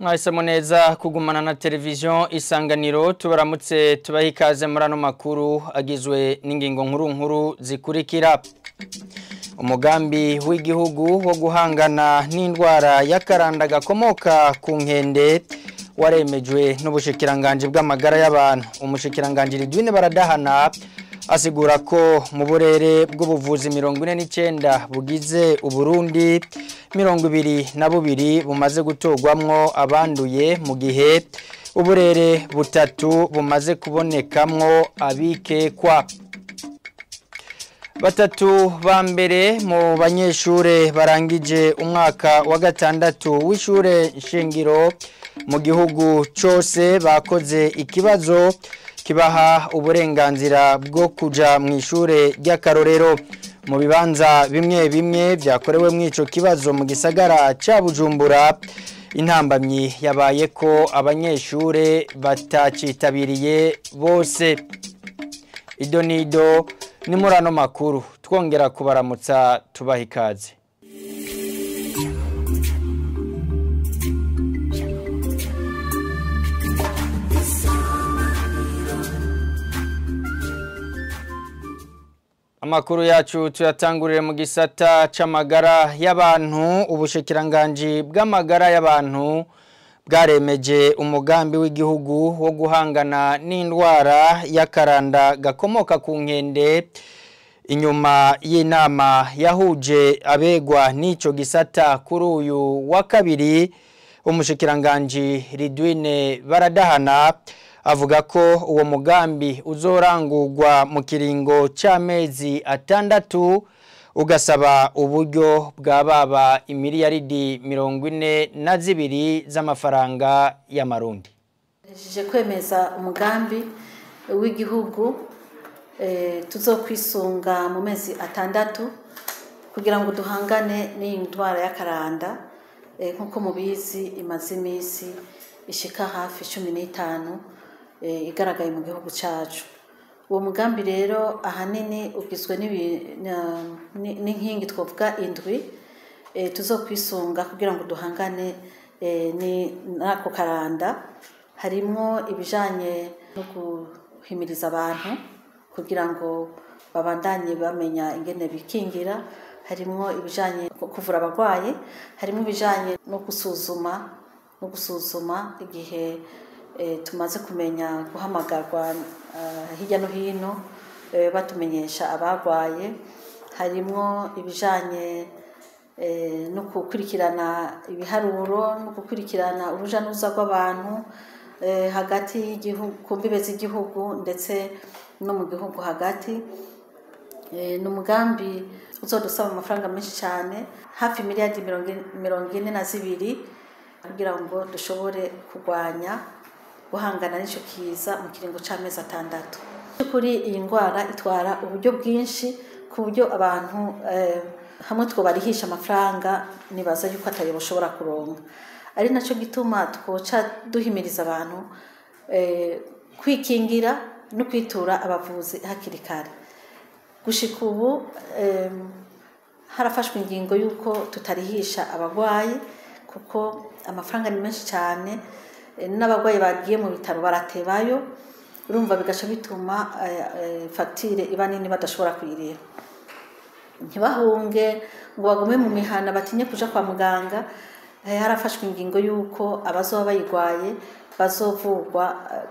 Mwahisemo neza kugumana na televiziyo Isanganiro. Tubaramutse, tubaha ikaze muri ano makuru agizwe n'ingingo nkuru nkuru zikurikira: Umugambi w'igihugu wo guhangana n'indwara y'akaranda gakomoka ku nkende waremejwe n'ubushikiranganje bw'amagara y'abantu. Umushikiranganje Ridwine Baradahana asigura ko mu burere bw'ubuvuzi 49 bugize Uburundi, 22 bumaze gutorwamwo abanduye, mu gihe uburere butatu bumaze kubonekamwo abikekwa. Batatu ba mbere mu banyeshure barangije umwaka wa gatandatu w'ishure nshingiro mu gihugu cyose bakoze ikibazo kibaha uburenganzira bwo kuja mu ishure ry'akarorero. Mu bibanza bimwe bimwe byakorewe mu ico kibazo mu gisagara ca Bujumbura, intambamyi yabaye ko abanyeshure batacitabiriye bose. Idonido ni muri ano makuru, twongera kubaramutsa, tubaha ikaze. Amakuru yacu tuyatangurire mu gisata c'amagara y'abantu. Ubushikiranganji bw'amagara y'abantu bwaremeje umugambi w'igihugu wo guhangana n'indwara y'akaranda gakomoka ku nkende, inyuma y'inama yahuje abegwa n'ico gisata kuri uyu wa kabiri. Umushikiranganji Ridwine Baradahana avuga ko uwo mugambi uzorangurwa mu kiringo c'amezi 6, ugasaba uburyo bwa baba imiliyaridi 42 z'amafaranga y'amarundi. Hejeje kwemeza umugambi w'igihugu tuzokwisunga mu mezi 6 kugira ngo duhangane n'iyi ndwara y'akaranda. Nk'uko mubizi, imaze iminsi ishika hafi 15 igaragaye mu gihugu cyacu. Uwo mugambi rero ahanini ugizwe n'inkingi twavuga indwi tuzokwisunga kugira ngo duhangane n'ako karanda. Harimwo ibijanye no guhimiriza abantu kugira ngo babandanye bamenya ingene bikingira, harimwo ibijanye kuvura abarwayi, harimo ibijanye no gusuzuma igihe tumaze kumenya guhamagarwa hirya no hino batumenyesha abarwaye, harimwo ibijanye no gukurikirana ibiharuro no gukurikirana uruja n'uruza rw'abantu hagati y'igihugu, ku mbibe z'igihugu ndetse no mu gihugu hagati. Ni umugambi uzodusaba amafaranga menshi cyane, hafi miliyari 42, kugira ngo dushobore kurwanya, guhangana n'icyo kiza mu kiringo c'amezi 6. Kuri iyi ndwara itwara uburyo bwinshi, ku buryo abantu hamwe twobarihisha amafaranga nibaza yuko atayo bashobora kuronka. Ari naco gituma twoca duhimiriza abantu kwikingira no kwitura abavuzi hakiri kare. Gushika ubu harafashwe ingingo y'uko tutarihisha abarwayi, kuko amafaranga ni menshi cyane, n'abarwayi bagiye mu bitaro baratebayo, urumva bigaca bituma fagitire iba nini badashobora kuyiriha. Ntibahunge ngo bagume mu mihana batinye kuja kwa muganga. Harafashwe ingingo y'uko abazoba bayirwaye bazovurwa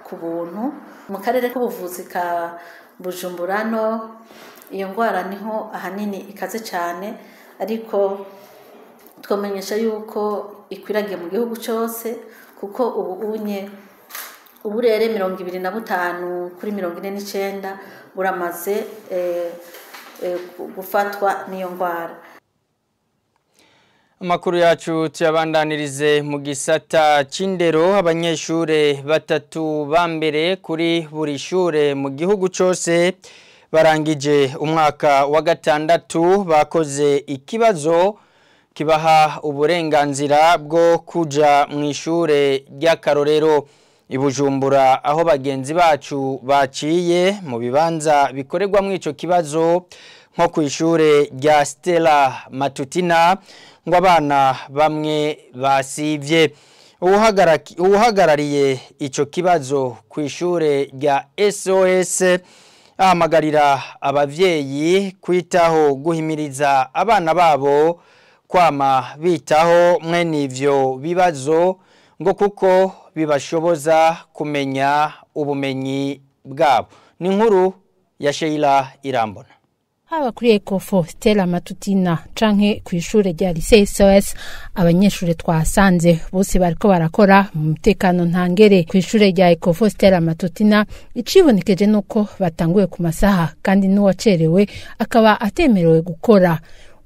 ku buntu. Mu karere k'ubuvuzi ka Bujumbura no iyo ndwara niho ahanini ikaze cyane, ariko twamenyesha yuko ikwiragiye mu gihugu cyose, kuko ubu unye uburere 25 kuri 49 buramaze gufatwa n'iyo ndwara. Amakuru yacu tuyabandanirize mu gisata c'indero. Abanyeshure batatu ba mbere kuri buri shure mu gihugu cose barangije umwaka wa gatandatu bakoze ikibazo kibaha uburenganzira bwo kuja mu ishure ry'akarorero. Ibujumbura, aho bagenzi bacu baciye mu bibanza bikorerwa mu ico kibazo, nko ku ishure rya Stella Matutina, ngo abana bamwe basivye. Uhagarariye ico kibazo ku ishure rya SOS ahamagarira abavyeyi kwitaho guhimiriza abana babo kwama bitaho mwene ivyo bibazo ngo kuko bibashoboza kumenya ubumenyi bwabo. Ni nkuru ya Sheila Irambona. Haba kuri Ecofo Stella Matutina canke kw'ishure rya Lycée SOS, abanyeshure twasanze bose bariko barakora mu mutekano ntangere. Kw'ishure rya Ecofo Stella Matutina icibonekeje nuko batanguye ku masaha, kandi n'uwacerewe akaba atemerewe gukora.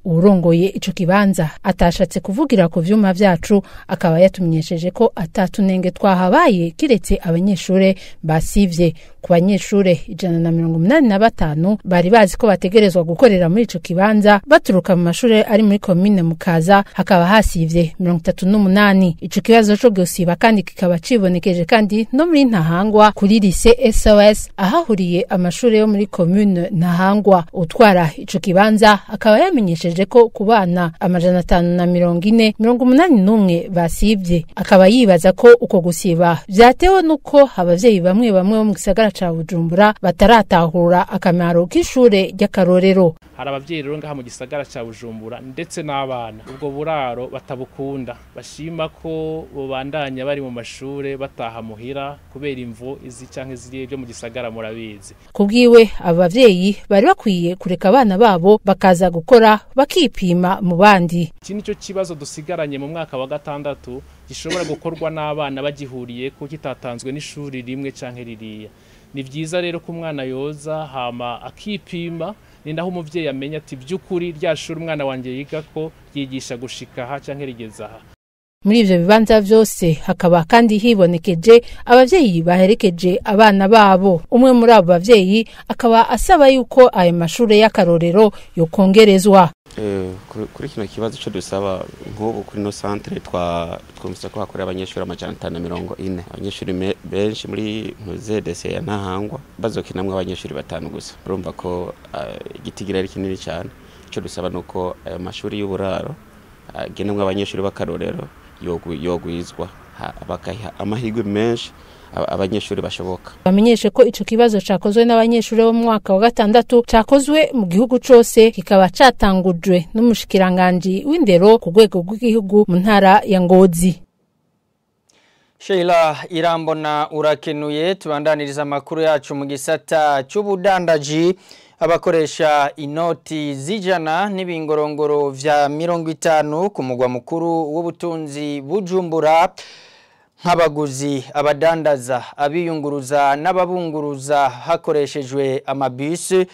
Urongoye ico kibanza atashatse kuvugira ku vyuma vyacu, akaba yatumenyesheje ko atatunenge twahabaye kiretse abanyeshure basivye. Ku banyeshure 185 bari bazi ko bategerezwa gukorera muri ico kibanza baturuka mu mashure ari muri komine Mukaza, hakaba hasivye 38. Ico kibazo co gusiba kandi kikaba cibonekeje kandi no muri Ntahangwa kuri Lycée SOS, ahahuriye amashure yo muri komine Ntahangwa. Utwara ico kibanza akaba yamenyesheje ko ku bana 540, 81 basivye, akaba yibaza ko uko gusiba vyatewe nuko abavyeyi bamwe bamwe bo mu gisagara ca Bujumbura bataratahura akamaro k'ishure ry'akarorero. Hari abavyeyi rero ngaha mu gisagara ca Bujumbura ndetse n'abana ubwo buraro batabukunda, bashima ko bobandanya bari mu mashure bataha muhira kubera imvo izi canke ziriye byo mu gisagara murabizi. Kubwiwe abavyeyi bari bakwiye kureka abana babo bakaza gukora bakipima mu bandi. Iki nico kibazo dusigaranye mu mwaka wa gatandatu gishobora gukorwa n'abana bagihuriye ko kitatanzwe n'ishuri rimwe canke ririya. Ni vyiza rero ko umwana yoza hama akipima, ni naho umuvyeyi amenya ati by'ukuri rya shuri umwana wanje yiga ko ryigisha gushika aha canke rigeza aha. Muri ivyo bibanza vyose hakaba kandi hibonekeje abavyeyi baherekeje abana babo. Umwe muri abo bavyeyi akaba asaba yuko ayo mashure y'akarorero yokongerezwa. Kuri kino kibazo cyo dusaba nk'ubu kuri no centre twumvise ko hakorera abanyeshuri 540, abanyeshuri benshi muri ZDC ya Ntahangwa bazokinamwe abanyeshuri 5 gusa. Urumva ko igitigira ari kinini cyane. Cyo dusaba nuko ayo mashuri y'uburaro agenemwe abanyeshuri b'akarorero yogwizwa, bakaha amahirwe menshi abanyeshuri bashoboka. Bamenyeshe ko ico kibazo cakozwe n'abanyeshuri bo mu mwaka wa gatandatu cakozwe mu gihugu cose, kikaba catangujwe n'umushikiranganje w'indero ku rwego rw'igihugu mu ntara ya Ngozi. Sheila Irambona urakenuye. Tubandaniriza amakuru yacu mu gisata c'ubudandaji. Abakoresha inoti zijana n'ibingorongoro vya 50 ku mugwa mukuru w'ubutunzi Bujumbura, nk'abaguzi, abadandaza, abiyunguruza n'ababunguruza hakoreshejwe amabisi,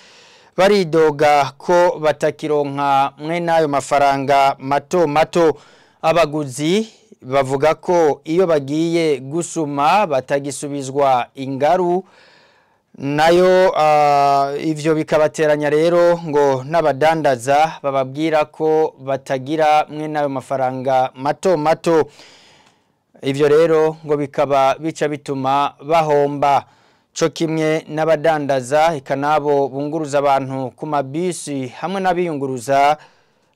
baridoga ko batakironka mwe n'ayo mafaranga mato mato. Abaguzi bavuga ko iyo bagiye gusuma batagisubizwa ingaru, nayo ivyo bikabateranya rero ngo n'abadandaza bababwira ko batagira mwe n'ayo mafaranga mato mato. Ivyo rero ngo bikaba bica bituma bahomba. Co kimwe n'abadandaza ikanabo bunguruza abantu ku mabisi hamwe n'abiyunguruza,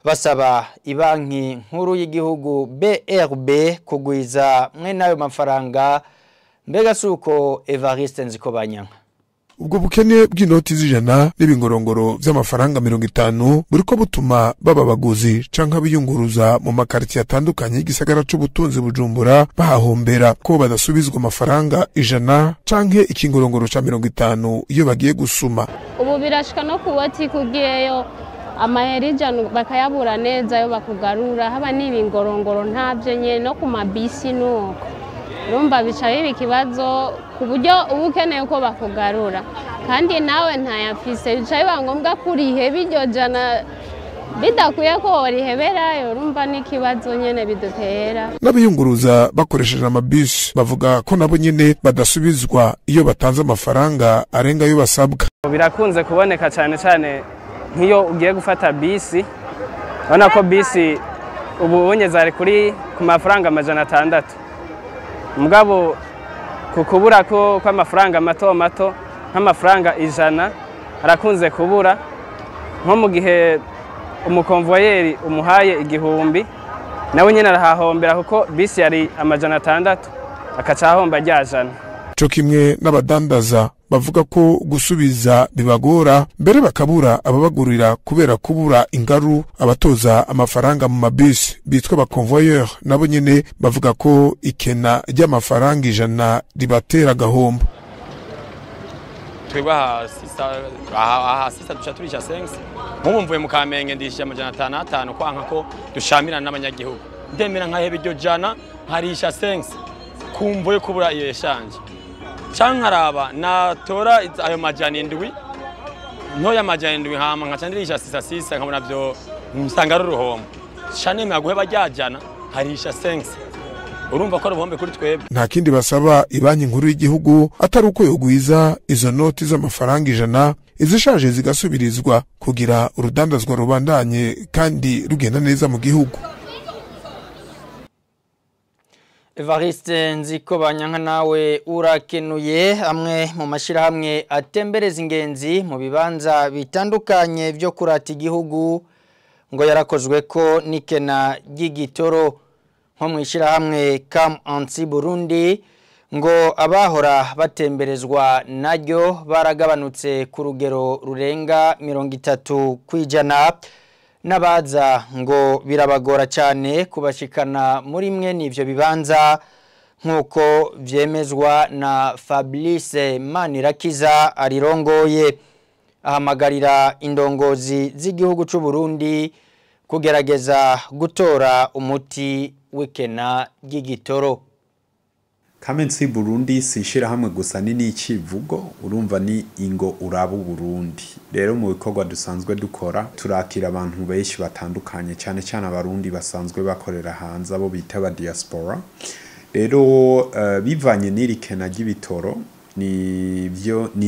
basaba ibanki nkuru y'igihugu BRB kugwiza mwe n'ayo mafaranga. Mbega suko Evariste Nzikobanyanka. Ubwo bukene bw'inoti z'ijana n'ibingorongoro vy'amafaranga 50 buriko butuma baba baguzi canke abiyunguruza mu makartier atandukanye y'igisagara c'ubutunzi Bujumbura bahahombera ko badasubizwa amafaranga 100 canke ikingorongoro ca 50 iyo bagiye gusuma. Ubu birashika no kubati kugiyeyo amahera 100 bakayabura neza yo bakugarura, haba n'ibingorongoro ntavyo nyene no ku mabisi nuko. Urumva bicaye ibikibazo ku buryo uba ukeneye ko bakugarura kandi nawe ntayafise, bicaye bangombwa kuriheba iryo jana bidakwiye ko woriheberayo. Urumva n'ikibazo nyene bidutera. N'abiyunguruza bakoresheje amabisi bavuga ko nabo nyene badasubizwa iyo batanze amafaranga arenga ayo basabwa. Birakunze kuboneka cyane cyane nk'iyo ugiye gufata bisi, ubona ko bisi ubu unye zari kuri ku mafaranga 600. Mugabo kukubura ko kw'amafaranga mato mato nk'amafaranga 100 arakunze kubura, nko mu gihe umukonvoyeri umuhaye 1000 Nawe nyene arahahombera kuko bisi yari 600 akaca ahomba rya 100. Co kimwe n'abadandaza bavuga ko gusubiza bibagora, mbere bakabura ababagurira kubera kubura ingaru. Abatoza amafaranga mu mabisi bitwa ba convoyeur nabo nyene bavuga ko ikena ry'amafaranga 100 ribatera gahombo. Twebwe aha sisa duca turisha 5 nk'ubu mvuye mu Kamenge ndisha 505 kwanka ko dushamirana n'abanyagihugu, ndemera nkaheba iryo jana nkarisha 5 kumvuye kubura iyo eshanje, canke nkaraba natora ayo majana 7 ntoya majana 7 hama nkaca ndirisha 6 nkabona vyo nsanga ari uruhombo, ca nemera guheba rya jana nkarisha 5. Urumva ko ruhombe kuri twebwe. Nta kindi basaba ibanki nkuru y'igihugu atari uko yogwiza izo noti z'amafaranga 100 izishaje zigasubirizwa kugira urudandazwa rubandanye kandi rugenda neza mu gihugu. Evariste Nzikobanyanka nawe urakenuye. Amwe mu mashirahamwe atembereza ingenzi mu bibanza bitandukanye byo kurata igihugu ngo yarakozwe ko nikena ry'igitoro, nko mu ishirahamwe Come and See Burundi ngo abahora batemberezwa naryo baragabanutse ku rugero rurenga 30%, n'abaza ngo birabagora cyane kubashikana muri mwe n'ivyo bibanza, nk'uko vyemezwa na Fabrice Manirakiza arirongoye. Ahamagarira indongozi z'igihugu c'u Burundi kugerageza gutora umuti w'ikena ry'igitoro. Come and See Burundi si ishirahamwe gusa, ni n'icivugo, urumva ni ingo uraba Burundi. Rero mu bikorwa dusanzwe dukora turakira abantu benshi batandukanye, cyane cyane abarundi basanzwe bakorera hanze abo bita ba diaspora. Rero bivanye n'irikena ry'ibitoro nivyo ni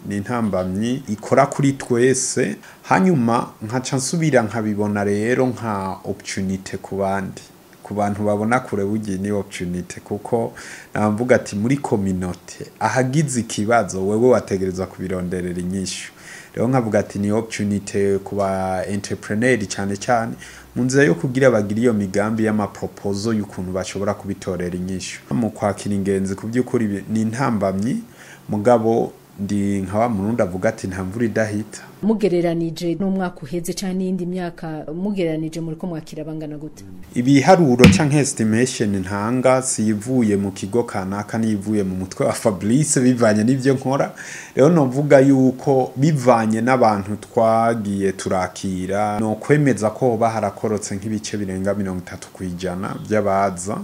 intambamyi ikora kuri twese. Hanyuma nkaca nsubira nkabibona rero nka opportunity ku bandi, ku bantu babona kure bugiye ni opportunity, kuko namvuga ati muri community ahagize ikibazo wewe wategerezwa kubironderera inyishu. Rero nkavuga ati ni opportunity ku ba entrepreneur cyane cyane mu nzira yo kugira bagira iyo migambi y'amaproposal y'ukuntu bashobora kubitorera inyishu. Mu kwakira ingenzi ku by'ukuri ni intambamyi, mugabo ndi nka wa murundi avuga ati nta mvura idahita. Mugereranije n'umwaka uheze cyane n'indi myaka, mugereranije muri ko mwakira bangana gute? Ibiharuro canke estimation ntanga sivuye mu kigo kanaka, nivuye mu mutwe wa Fabrice bivanye n'ivyo nkora. Rero novuga yuko bivanye n'abantu twagiye turakira no kwemeza ko baharakorotse nk'ibice birenga 30% by'abaza,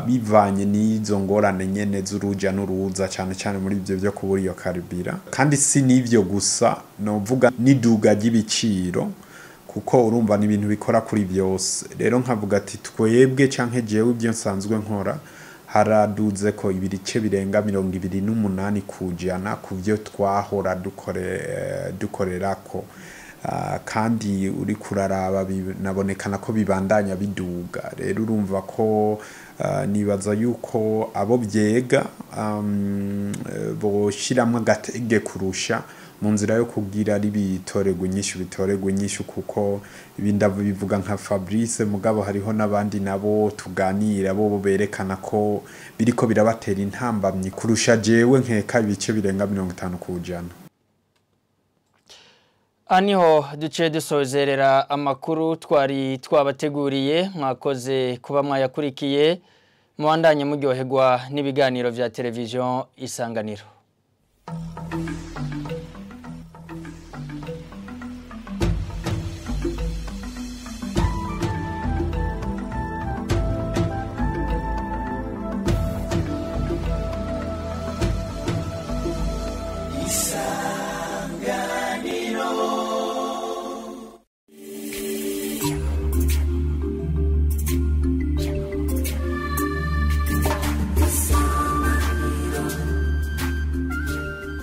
bivanye n'izo ngorane nyene z'uruja n'uruza cyane cyane muri ibyo byo kubura iyo karibira. Kandi si n'ivyo gusa, novuga n'iduga ry'ibiciro, kuko urumva ni ibintu bikora kuri byose. Rero nkavuga ati twebwe canke jewe ibyo nsanzwe nkora haraduze ko ibice birenga 28% ku byo twahora dukorerako. Kandi uri kuraraba binabonekana ko bibandanya biduga. Rero urumva ko nibaza yuko abo byega boshiramwe agatege kurusha mu nzira yo kugira ribitorerwa inyishu, bitorerwa inyishu, kuko ibindi bivuga nka Fabrice, mugabo hariho n'abandi nabo tuganira bo berekana ko biriko birabatera intambamyi kurusha jewe nkeka ibice birenga 50%. Aniho duce dusozerera amakuru twari twabateguriye, mwakoze kuba mwayakurikiye, mubandanye muryoherwa n'ibiganiro vya televiziyo Isanganiro.